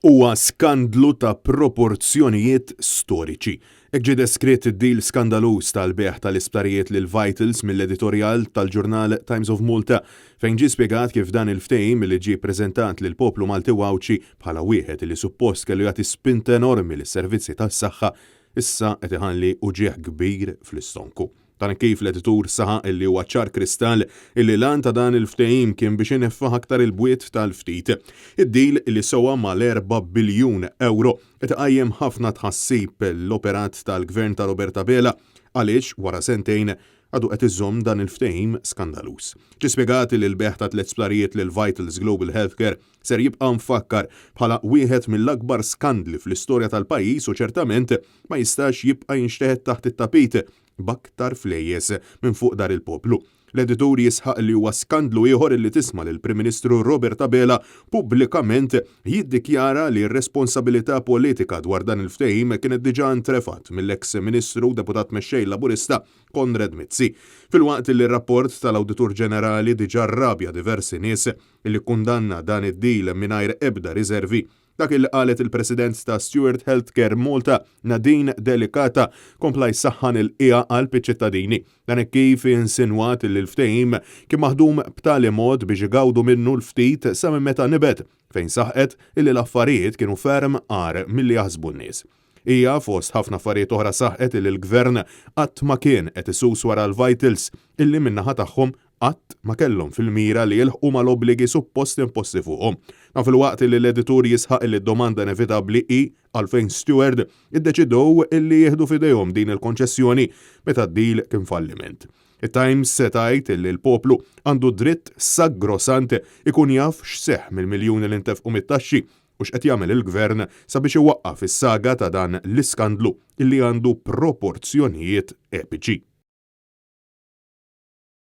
Huwa skandlu ta' proporzjonijiet storiċi. Hekk ġie deskritt id-deal skandaluż tal-bejgħ tal-isptarijiet lil Vitals mill-editorjal tal-ġurnal Times of Malta, fejn ġie spjegat kif dan il-ftehim li ġie ppreżentat lill-poplu Malti u Għawdxi bħala wieħed li suppost kellu jagħti spinta enormi lis-servizzi tas-saħħa, issa qed iħalli uġigħ kbir fl-istonku. Dan hekk kif l-editur saħaq illi huwa ċar kristall illi l-għan ta' dan il-ftehim kien biex ineffaħ aktar il-bwiet tal-ftit. Id-deal li sewa mal-erba' biljun ewro qed iqajjem ħafna tħassib l-operat tal-Gvern ta' Robert Abela għaliex wara sentejn għadu qed iżomm dan il-ftehim skandaluż. Ġie spjegat li l-bejgħ ta' tliet sptarijiet lil Vitals Global Healthcare ser jibqa' mfakkar bħala wieħed mill-akbar skandli fl-istorja tal-pajjiż u ċertament ma jistax jibqa' jinxteħet taħt it-tapit b'aktar flejjes minn fuq dar il-poplu. L-editur jisħaq li huwa skandlu ieħor li tisma' lill-Prim Ministru Robert Abela pubblikament jiddikjara li r-responsabilità politika dwar dan il-ftehim kienet diġà ntrefgħet mill-eks Ministru u Deputat Mexxej Laburista Konrad Mizzi. Filwaqt li r-rapport tal-Awditur Ġenerali diġà rrabja diversi nies li kkundanna dan id-deal mingħajr ebda riservi, Dak li qalet il-President ta' Steward Healthcare Malta, Nadine Delicata, kompla jsaħħan il-qiegħa qalb iċ-ċittadini. Dan hekk kif insinwat li l-ftehim kien maħdum b'tali mod biex igawdu minnu l-ftit sa minn meta nibet, fejn saħqet illi l-affarijiet kienu ferm agħar milli jaħsbu n-nies. Hija, fost ħafna affarijiet oħra saħqet illi l-Gvern qatt ma kien qed isus wara l-Vitals illi min-naħa tagħhom qatt ma kellhom fil-mira li jilħqu mal-obbligi suppost imposti fuqhom. Dan filwaqt li l-editur jisħaq illi d-domanda inevitabbli hi għalfejn Steward iddeċidew illi jieħdu f'idejhom din il-konċessjoni meta d-deal kien falliment. It-Times se tgħid illi l-poplu għandu dritt sagrosant ikun jaf x'seħħ mill-miljuni li ntefqu mit-taxxi u x'qed jagħmel il-Gvern sabiex iwaqqaf is-saga ta' dan l-iskandlu illi għandu proporzjonijiet epiċi.